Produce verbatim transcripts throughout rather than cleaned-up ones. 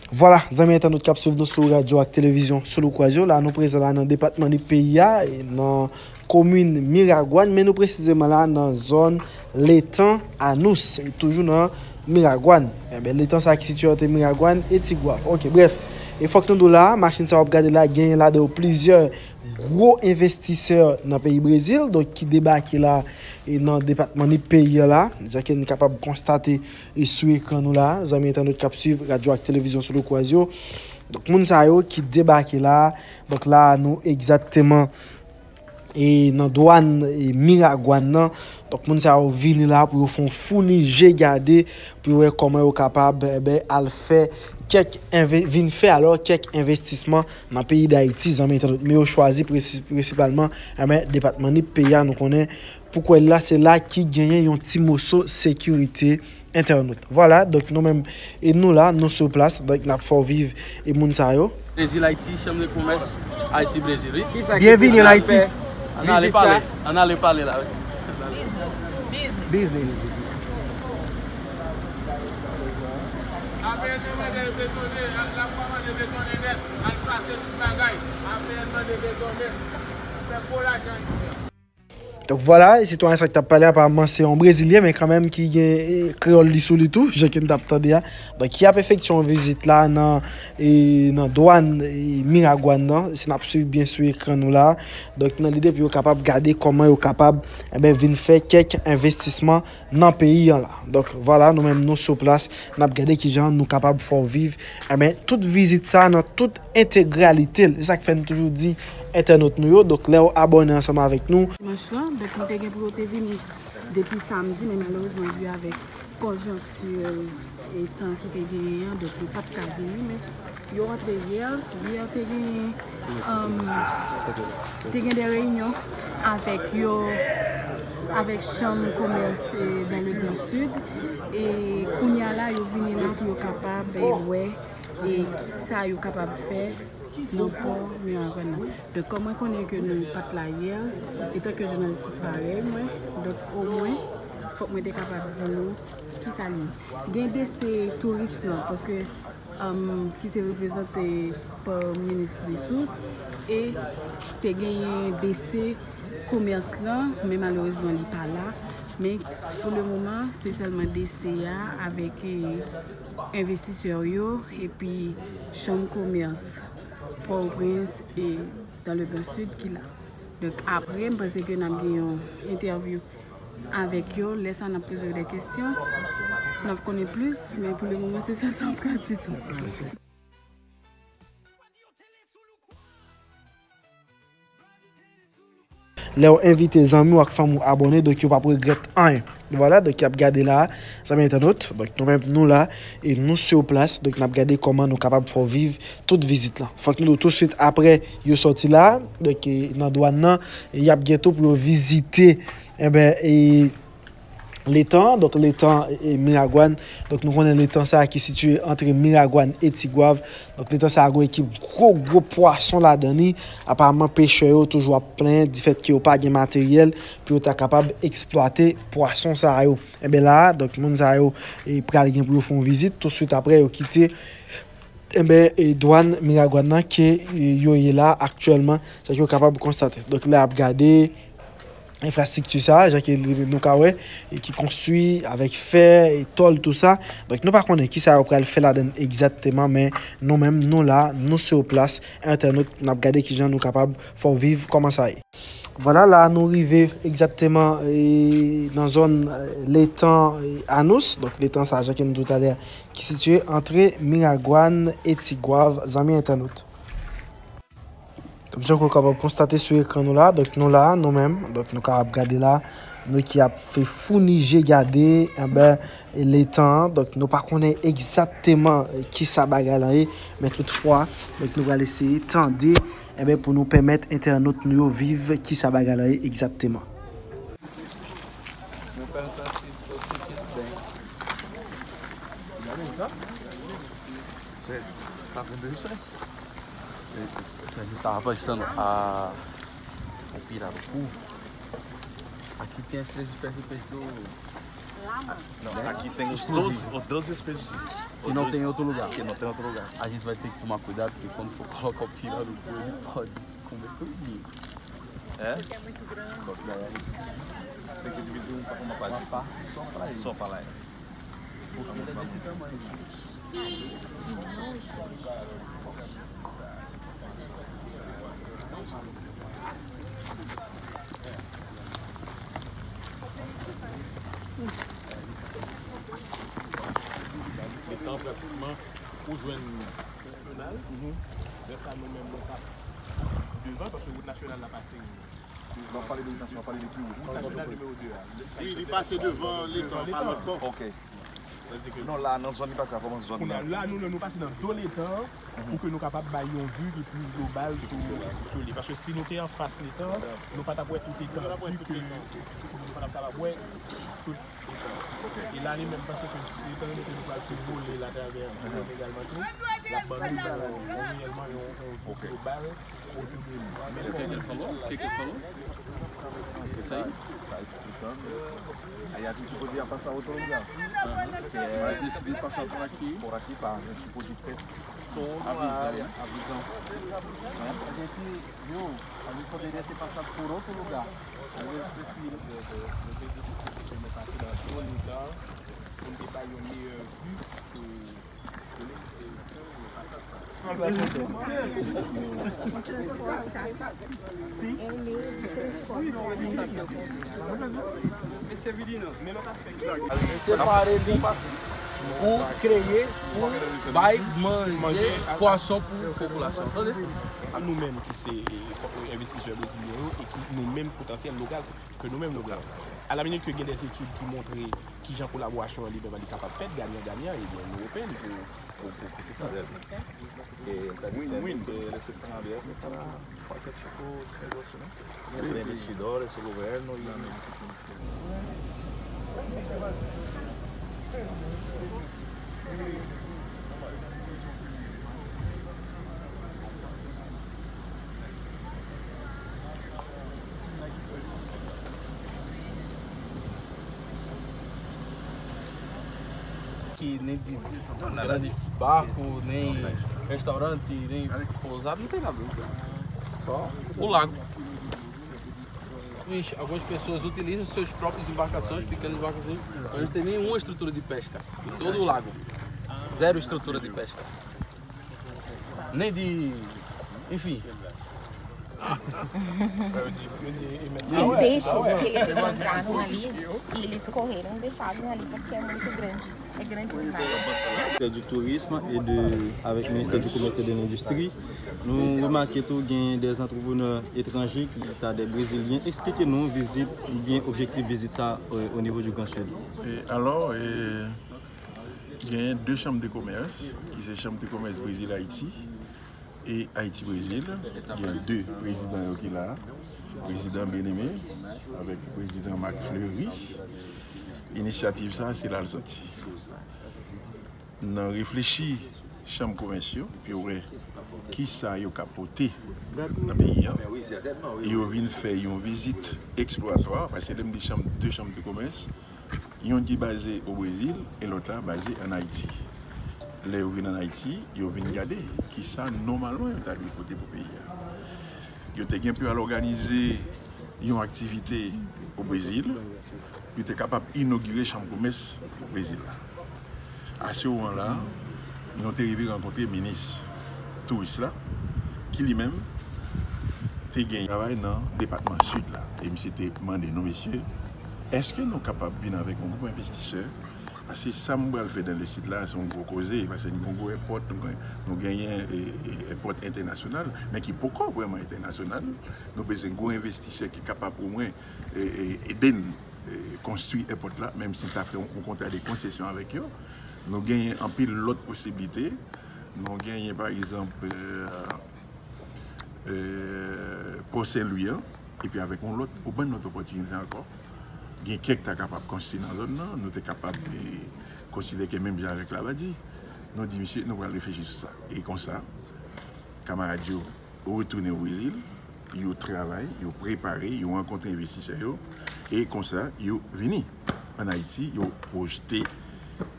Vwala, zanmi entènot k ap swiv nou sou radyo ak televizyon sou Loukwazo, la nou prezan la nan depatman Nip peyi a, e nan komin Miragwàn, men nou presizeman la nan zòn Letan Anous, e toujou nan Miragwàn. Enben, letan sa ki sitiye ant Miragwàn e Tigwav. Ok, brèf. E fòk nou di w la, machin sa w ap gade la, genyen ladan yo plizyè gwo envestisè nan peyi Brezil, donk ki debake la e nan depatman Nip peyi a la, jan ke n kapab konstate e sou ekran nou la, zanmi entènot k ap swiv radyo ak televizyon sou Loukwazo. Donk, moun sa yo ki debake la, donk la nou egzakteman e nan dwàn e Miragwàn nan. Donk, moun sa yo vini la pou yo fè yon founi je gade, pou yo wè kòman yo kapab, enben, al fè kèk enve-, vin fè alò kèk envestisman nan peyi Dayiti, zanmi entènot. Men yo chwazi presi-, prensipalman, enben, depatman Nip peyi a, nou konnen pou kwè la, se la ki genyen yon ti moso sekirite entènot. Vwala, donk nou menm, e nou la, nou sou plas, donk n ap fè w viv e moun sa yo. Brezil, Ayiti, chanm de komès, Ayiti, Brezil, wi. Byenvini an Ayiti. Ann ale pale, ann ale pale la, wi. Business, business. Business. Apre nou mande betonnen, la fwa mande betonnen nèt, al plase tout bagay. Apre mande betonnen, fè gwo lajan isi a. Donk, vwala, e sitwayen sa ki t ap pale, aparamman, se yon Brezilyen, men kanmenm ki gen, e, kreyòl li sou li tou, jan ke n t ap tande a. Donk, ki ap efektye yon vizit la nan, e, nan dwàn, e, Miragwàn nan, si n ap swiv byen sou ekran nou la. Donk, nan lide pou yo kapab gade kòman yo kapab, enben, vin fè kèk envestisman nan peyi an la. Donk, vwala, nou menm, nou sou plas, n ap gade kijan nou kapab fè w viv, enben, tout vizit sa nan tout entegralite l. Se sa k fè n toujou di entènot nou yo, donk, lè w abòne ansanm avèk nou. Dimanch lan, donk, nou te gen pou yo te vini depi samdi, men malerezman, vi avèk konjonkti, e, tan ki te genyen an, donk, yo pa t ka vini, men yo rantre yè, yè te genyen, um, te gen de reyinyon avèk yo, avèk chanm komès, e, dans le Grand Sud. E kounye a la, yo vini la pou yo kapab, e, wè, e, kisa yo kapab fè nan pò Miragwàn nan. Donk, kòm mwen konnen ke nou pa t la yè, etanke jounalis parèy mwen, donk, omwen, fòk mwen te kapab di nou kisa li ye. Gen dese touris lan, paske um, ki se reprezante pa minis Dessources, e te genyen dese komès lan, men malerezman li pa la. Men pou le moman, se sèlman dese a avèk, e, envestisè yo, epi chanm komès Pòtoprens e dans le Grand Sud ki la. Donk, apre, m panse ke n ap gen yon entèvyou avèk yo. Lè sa, n ap poze yo de kesyon. N ap konnen plis, men pou le moman, se sèl sa m ka di tou. Lè w envite zanmi w ak fanmi w abòne, donk yo p ap regrèt anyen. Vwala, donk y ap gade la, zanmi entènot. Donk nou menm, nou la, e nou sou plas. Donk n ap gade kòman nou kapab fè w viv tout vizit lan. Fòk nou di w tousuit apre yo sòti la, donk, e, nan dwàn nan, e, y ap gen tou pou yo vizite, enben, e, letan, donk letan, e, Miragwàn. Donk nou konnen letan sa a ki sitiye ant Miragwàn e Tigwav. Donk letan sa a gen ekip gwo, gwo pwason ladan li. Aparamman, pechè yo toujou ap plenyen difèt ke yo pa gen materyèl pou yo ta kapab eksplwate pwason sa a yo. Enben la a, donk moun sa yo, e, pral gen pou yo fè yon vizit. Tousuit apre, yo kite enben, e, dwàn Miragwàn nan ke, e, yo ye la aktyèlman, sa ke yo kapab konstate. Donk, lè y ap gade enfrastrikti sa, jan ke li, nou ka wè, e, ki konstwi avèk fè, e, tòl, tou sa. Donk, nou pa konnen kisa yo pral fè ladan l egzakteman, men nou menm, nou la, nou sou plas, entènot, n ap gade kijan nou kapab fè w viv kòman sa ye. Vwala, la nou rive egzakteman, e, nan zòn, e, letan, e, Anous. Donk, letan sa, jan ke nou di w talè a, ki sitiye ant Miragwàn e Tigwav, zanmi entènot. Donk, jan ke w kapab konstate sou ekran nou la, donk, nou la, nou menm, donk, nou kapab gade la, nou ki ap fè founi je gade, enben, e, letan an, donk, nou pa konnen egzakteman, e, kisa bagay lan ye, men toutfwa, donk, nou pral eseye tande, enben, pou nou pèmèt entènot nou yo viv kisa bagay lan ye egzakteman. Mwen fè l santi pwofite byen. Gade sa. Se pa konn de sa. E, sa se ta pa san a o pilar do povo. Aqui tem as três espécies de peixe do... Não, aqui tem os doze, os doze espécies. Que não tem outro lugar. Que não tem outro lugar. A gente vai ter que tomar cuidado, porque quando for colocar o piano, ele pode comer tudinho. É? Só que daí a gente tem que dividir um, uma parte só pra ele. Só pra ele. Porque ele é desse tamanho. Letan pratikman ou jwenn nasyonal, lè sa nou menm nou pa devan, paske wout nasyonal la pase. Nan pale de wout nasyonal, pale de ki wout? Wout nasyonal nimewo de a. Wi, li pase devan letan, pa lòt bò. Ok. Non, la, nan zòn li pase a, kòman zòn nan? Kounye a, la, nou, nou pase nan do letan an, pou ke nou kapab bay yon vi ki plis global sou, sou li. Paske si nou te anfas letan an, nou pa t ap wè tout letan an, vi ke nou pa t ap kapab wè tout letan an. E la, li menm, paske etan done ke nou pral sou vole l atravè zòn egalman tou, l ap ban nou yon, reyèlman yon, yon vi global. Qué que el falou? Qué que el falou? Isso aí? Aí a gente podia passar outro lugar. Aham. Mas decidiu passar por aqui. Por aqui, para a gente poder ter toda a área, a visão. Né? A gente viu, a gente poderia ter passado por outro lugar. Às vezes, prefiro. Pou n te bay yon meyè vi sou Separe li pou kreye, pou bay manje pwason pou popilasyon. Tande? A nou menm ki se, e, envestisè brezilyen yo e ki nou menm potansyèl lokal ke nou menm nou genyen. A la minit ke gen de etid ki montre kijan kolaborasyon an li menm li kapab fèt, ganyan ganyan, ebyen nou open pou, pou, pou, pou tout sa. Win-win. Para cualquier tipo de negocio, ¿no? Entre investidores, el gobierno y Ki nem de grande barco, nem restaurante, nem pousada, não tem nada. Só o lago. Algumas pessoas utilizam suas próprias embarcações, pequenas embarcações, mas não tem nenhuma estrutura de pesca. Todo o lago. Zero estrutura de pesca. Nem de. Enfim. Tem peixes que eles encontraram ali e eles correram e deixaram ali porque é muito grande. É grande demais. Ministère du Tourisme et de, avec Ministère du Commerce et de l'Industrie, nou remake tou gen de antreprenè etranje ki ta de Brezilyen. Eksplike nou vizit oubyen objektif vizit sa, euh, au niveau du Grand Sud. E alò, e, genyen de chanm de komès, ki se chanm de komès Brezil Ayiti e Ayiti Brezil. Gen de prezidan yo ki la, prezidan Bien-Aimé avèk prezidan Marc Fleury. Inisyativ sa, se la l soti. Nan reflechi chanm komès yo, pou yo wè kisa yo ka pote nan peyi an. Yo vin fè yon vizit eksplwatwa, paske lè m di chanm, de chanm de komès, youn ki baze o Brezil e lòt la baze ann Ayiti. Lè yo vin ann Ayiti, yo vin gade kisa nòmalman yo ta dwe pote pou peyi a. Yo te gen pou yo al òganize yon aktivite o Brezil, yo te kapab inogire chanm komès Brezil la. A se moman la, nou te rive rankontre minis touris la, ki li menm te gen travay nan depatman Sid la. E misye te mande nou, mesye, èske nou kapab vin avèk yon gwoup envestisè? Paske sa m pral fè dans le Sud la, se yon gwo koze, paske nou gen yon gwo èpòt, nou gen, nou genyen, e, e, èpòt entènasyonal, men ki poko vrèman entènasyonal. Nou bezwen gwo envestisè ki kapab omwen, e, e, ede n, e, konstwi èpòt la, menm si n ta fè yon, yon kontra de konsesyon avèk yo. Nou genyen anpil lòt posiblite. Nou genyen, pa egzanp, e, e, Pò Sen Lwi an, epi avèk yon lòt, yon bann lòt opòtinite ankò. Gen kèk ta kapab konstwi nan zòn nan, nou te kapab, e, konsidere ke menm jan avèk Labadi. Nou di, misye, nou pral reflechi sou sa. E konsa, kamarad yo retounen o Brezil, yo travay, yo prepare, yo rankontre envestisè yo, e konsa, yo vini ann Ayiti, yo pwojte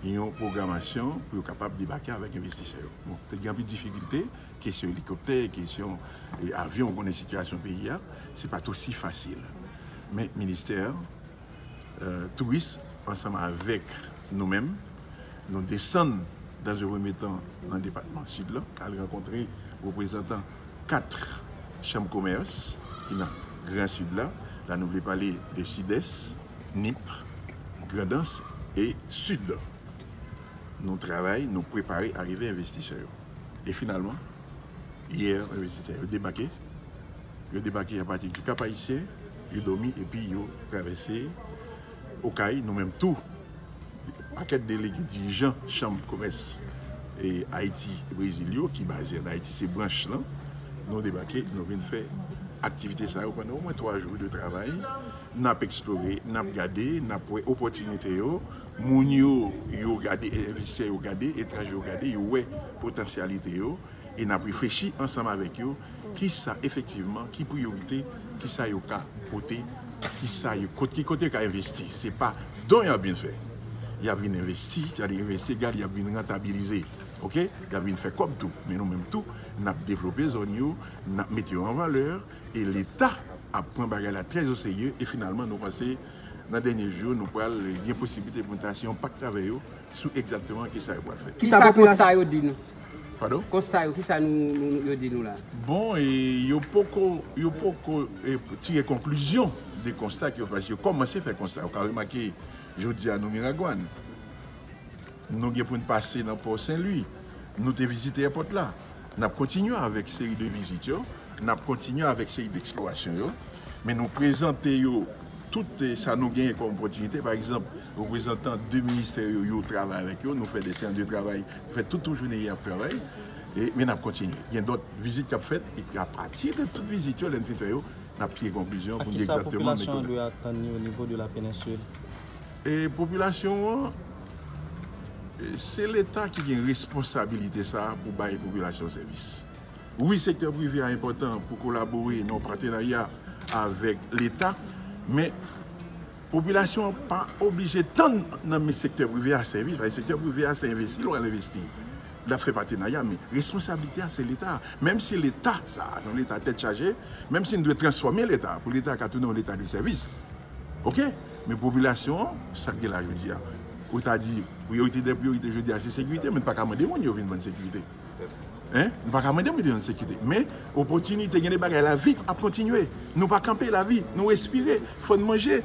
yon pwogramasyon pou yo kapab debake avèk envestisè yo. Bon, te gen anpil difikilte, kesyon elikoptè, kesyon, e, avyon, ou konnen sitiyasyon peyi a, se pa t osi fasil. Men ministè, e, touris, ansanm avèk nou menm, nou desann, dans un premier temps, nan depatman Sid la, al rankontre reprezantan kat chanm komès ki nan Gran Sid la. La, nou vle pale de Sidès, Nip, Grandans e Sid. Nou travay, nou prepare arive envestisè yo. E finalman, yè, envestisè yo debake. Yo debake apati di Kap Ayisyen, yo dòmi epi yo travèse Okay, nou menm tou. Pakèt delege, dirijan chanm komès, e, Ayiti e Brezil yo, ki baze ann Ayiti, se branch lan, nou debake, nou vin fè aktivite sa yo pandan omwen twa jou de travay. N ap eksplore, n ap gade, n ap wè opòtinite yo. Moun yo, yo gade, envestisè yo gade, etranje yo gade, yo wè potansyalite yo. E n ap reflechi ansanm avèk yo, kisa efektivman, ki priyorite, kisa yo ka pote, kisa yo, kot, ki kote yo ka envesti. Se pa don y ap vin fè. Y ap vin envesti, sètadi envesti egal y ap vin rantabilize. Oke? Y ap vin fè kòb tou. Men nou menm tou, n ap devlope zòn yo, n ap mete yo an valè, e Leta ap pran bagay la trè o serye, e finalman, nou panse, nan dènye jou yo, nou pral gen posiblite pou nou ta siyen yon pak avè yo sou egzakteman kisa yo pral fè. Kisa Kisa popilasyon konsta yo di nou? Padon? Konsta yo, kisa nou, nou, nou, yo di nou la? Bon, e yo poko, yo poko, e, tire konklizyon de konsta ke yo fè, paske yo kòmanse fè konsta. Ou ka remake, jodi a, nou Miragwàn. Nou gen pou n pase nan Pò Sen Lwi. Nou te vizite èpòt la. N ap kontinye avèk seri de vizit yo. N ap kontinye avèk seri de eksplorasyon yo. Men nou prezante yo tout, eh, sa nou genyen kòm opòtinite. Pa egzanp, reprezantan de ministè yo, yo travay avèk yo. Nou fè de seyans de travay. Nou fè tout, tout jounen y ap travay. E, men n ap kontinye. Gen dòt vizit k ap fèt. E apati de tout vizit yo, lè n fin fè yo, n ap tire konklizyon pou n di egzakteman metòd. Kisa popilasyon an dwe atann li o nivo de la penensil? E popilasyon an, e, se Leta ki gen responsabilite sa a pou bay popilasyon sèvis. Wi, sektè prive a enpòtan pou kolabore nan yon patenarya avèk Leta, men popilasyon an pa oblije tann nan men sektè prive a sèvis, paske sektè prive a se envesti, l al envesti. L ap fè patenarya, men responsablite a se Leta. Menm si Leta sa a, se yon Leta tèt chaje, menm si n dwe transfòme Leta, pou Leta ka tounen yon Leta de sèvis. Oke? Men popilasyon an, sa k gen la jodi a. Ou ta di, priyorite dè priyorite jodi a, se sekirite, men n pa ka mande moun yo vin vann sekirite. Hein? Nou pa ka mande moun yo vann sekirite. Men, opòtinite, gen de bagay, lavi ap kontinye. Nou pa kanpe, lavi, nou respire, fò n manje.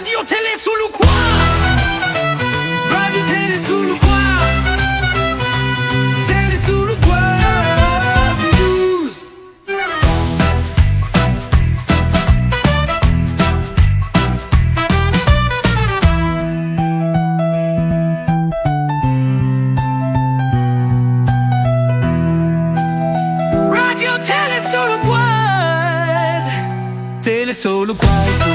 Radyo Tele sou Loukwa. Radyo Tele sou Loukwa. Tele sou Loukwa. Radyo Tele sou Loukwa. Tele sou Loukwa.